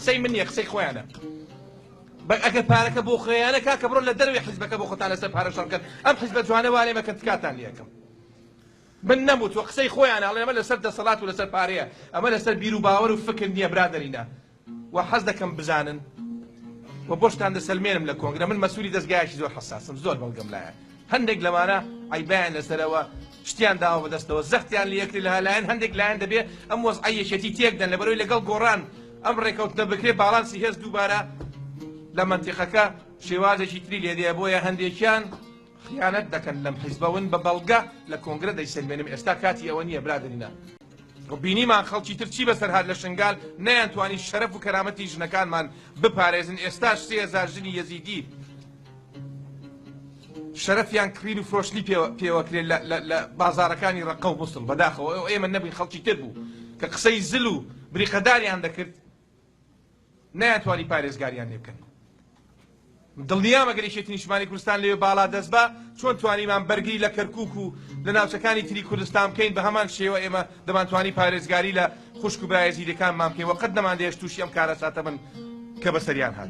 قسەی من نییە قسەی خۆیانە. بە ئەگەر پارەکە بۆ خۆیانە کاکە بڕۆن لە دەرەوەی حیزبەکە بۆ خۆتان لەسەر پارە شەڕ بکەن ئەم حیزبە جوانە وا لێ مەکەن تکاتان لێ ئەکەم. من نەموتوە قسەی خۆیانە ئەڵێن ئەمە لەسەر دەسەڵات و لەسەر پارەیە ئەمە لەسەر بیر و باوەر و فکر نییە برادەرینە و حەز دەکەم بزانن و بۆشتان دەسەلمێنم لە کۆنگرە من مەسولی دەزگایەکی زۆر حەساسم زۆر بەڵگەم لایە هەندێک لەوانە عەیبیان لەسەرەوە شتیان داوە بەدەستەوە زەختیان لێکرێ لە لایەن هەندێک لایەن دەبێ ئەم وەزعە یەکێتی تێکدەن لەبەرەوەی لەگەڵ گۆڕان ئەم ڕێکەوتنە بکرێ باڵانسی هێز دووبارە لە مەنتیقەکە شێوازێکی تری لێدێ بۆیە هەندێکیان خیانەت دەکەن لەم حیزبە ون بە بەڵگە لە کۆنگرە دەیسەلمێنم ئێستا کاتی ئەوە نییە برادەرینە بینیمان خەڵکی تر چی بەسەر هات لە شنگال نەیانتوانی شەرەف و کەرامەتی ژنەکانمان بپارێزن ئێستاش 3000 ژنی یەزیدی شەرەفیان کڕین و فرۆشتنی پێوە کرێ لە بازارەکانی ڕەقە و موسڵ بەداخەوە ئێمە نەبووین خەڵکی تر بوو کە قسەی زل و بریقەداریان دەکرد نەیانتوانی پارێزگاریان لێ بکەن. دڵنیام ئەگەر یەکێتی نیشتمانی کوردستان لەوێ باڵا دەست با، چۆن توانیمان بەرگری لە کەرکوک و لە ناوچەکانی تری کوردستان بکەین، بە هەمان شێوە ئێمە دەمانتوانی پارێزگاری لە خوشک و برا ئێزیدیەکانمان بکەین و قەت نەماندەهێشت تووشی ئەم کارەساتە بن کە بەسەریان هات.